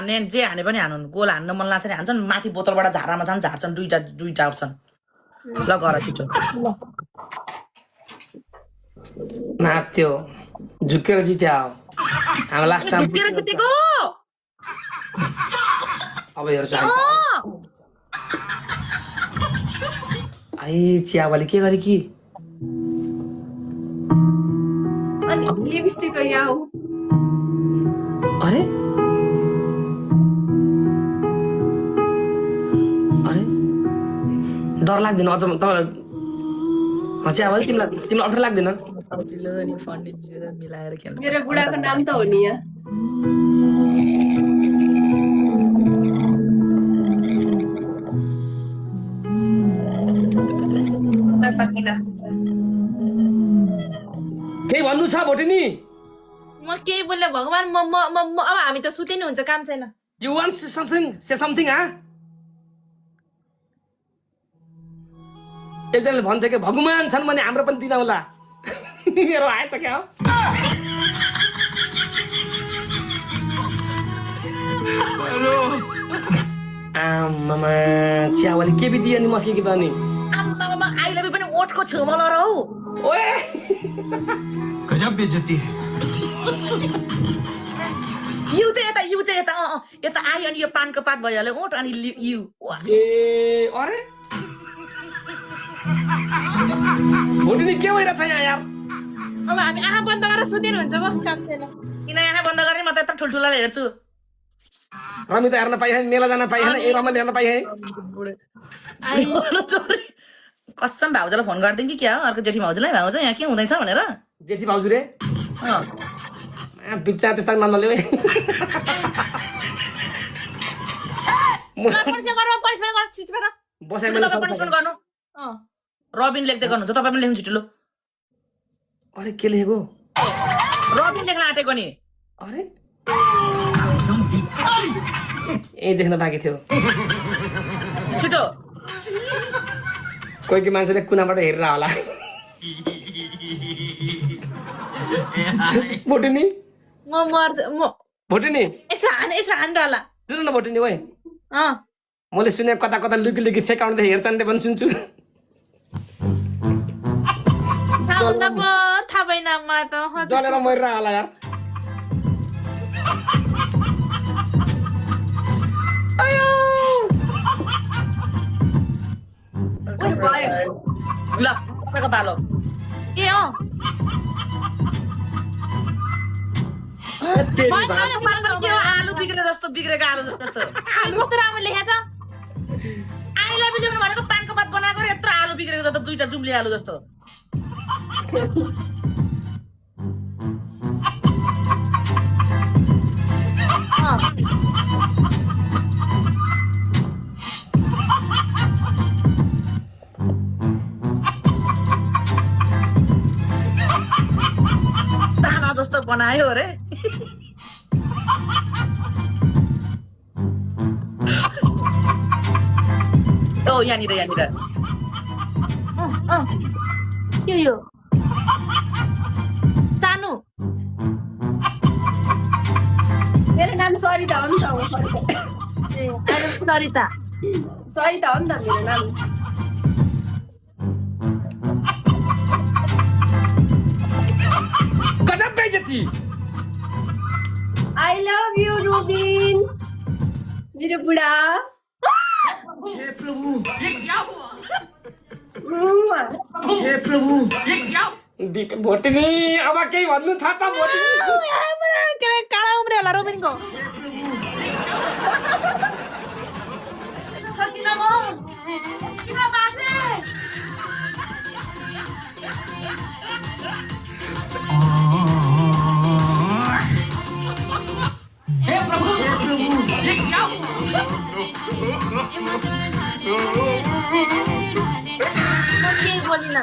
हान्ने जे हाने पनि हानुन् गोल हान्न मन लाग्छ नि हान्छन् माथि बोतलबाट झारामा छन् झार्छन् दुईटा छन् ल गर छिटो नाच्यो झुकेर जित्या हो हामी लास्ट टाइम झुकेर जितेको अब हेर्छु आई चियावाली के गरे कि अनि लिपस्टिक यहाँ हो अरे अरे डर लाग्दैन अझ तपाईँलाई चियावाली तिमीलाई अप्ठ्यारो लाग्दैन सजिलो नि फन्डी मिलाएर खेल्नु मेरो बुढाको नाम त हो नि यहाँ सकिला केही भन्नु छ भोटिनी म केही बोले भगवान म अब हामी त सुते नि हुन्छ काम छैन you want something say something हा एकजनाले भन्थे कि भगवान छन् भने हाम्रो पनि दिन होला मेरो आएछ क्या हो आमामा चियावाली के बिदियो नि मस्के कि त अनि आम्मामा आई लभ यु पनि ओठको छेउमा लर हौ ओए गजब बेइज्जती है यु चाहिँ यता यता आई अनि यो पानको पात भइहाल्यो ओठ अनि यु ए अरे भोटिनी के भइरहेछ यहाँ यार अब हामी आँखा बन्द गरेर सुते नि हुन्छ काम छैन किन यहाँ बन्द गर्ने म त यत्रो ठुल्ठुलाले हेर्छु रमी त हेर्न पाइएन मेला जान पाइएन ए रमाइलो हेर्न पाइए कसम भाउजूलाई फोन गरिदिउँ कि क्या हो अर्को जेठी भाउजूलाई भाउजू यहाँ के हुँदैछ भनेर जेठी भाउजू रे बिच्चा त्यस्ता नलले बसाइ मैले पनिसमेन्ट गर्नु रबिन लेख्दै गर्नुहुन्छ तपाईँ पनि लेख्नु छिटो लो अरे के लेखेको रबिन लेख्न आँटेको नि अरे यही देख्न बाँकी थियो छिटो कोही कोही मान्छेले कुनाबाट हेरेर होला भोटिनी भोटिनी यसो हान होला सुन न भोटिनी ओए अँ मैले सुने कता कता लुकी लुकी फेकाउँदै हेर्छन् रे पनि सुन्छु थाहा भएन मलाई त डलेर मरेर होला यार ल तपाईँको पालो ए आलु बिग्रे जस्तो बिग्रेको आलु जस्तो कस्तो राम्रो लेखेको छ आई लभ यु लेख्नु भनेको पानको पात बनाएको यत्रो आलु बिग्रेको जस्तो दुईटा जुम्ली आलु जस्तो दाना जस्तो बनायो अरे ओ यहाँनिर के यो सानो मेरो नाम सरिता हो नि त सरिता सरिता हो नि त मेरो नाम गजब बेइज्जती आई लभ यु रुबिन मेरो बुढा हे प्रभु ये क्या हुआ मुआ। हे प्रभु ये क्या भोटिनी अब केही भन्नु छ त भोटिनी काँडा उम्रे होला रोबिनको सकिन म किन बाजे हे प्रभु ये क्या हुआ केही बोलिन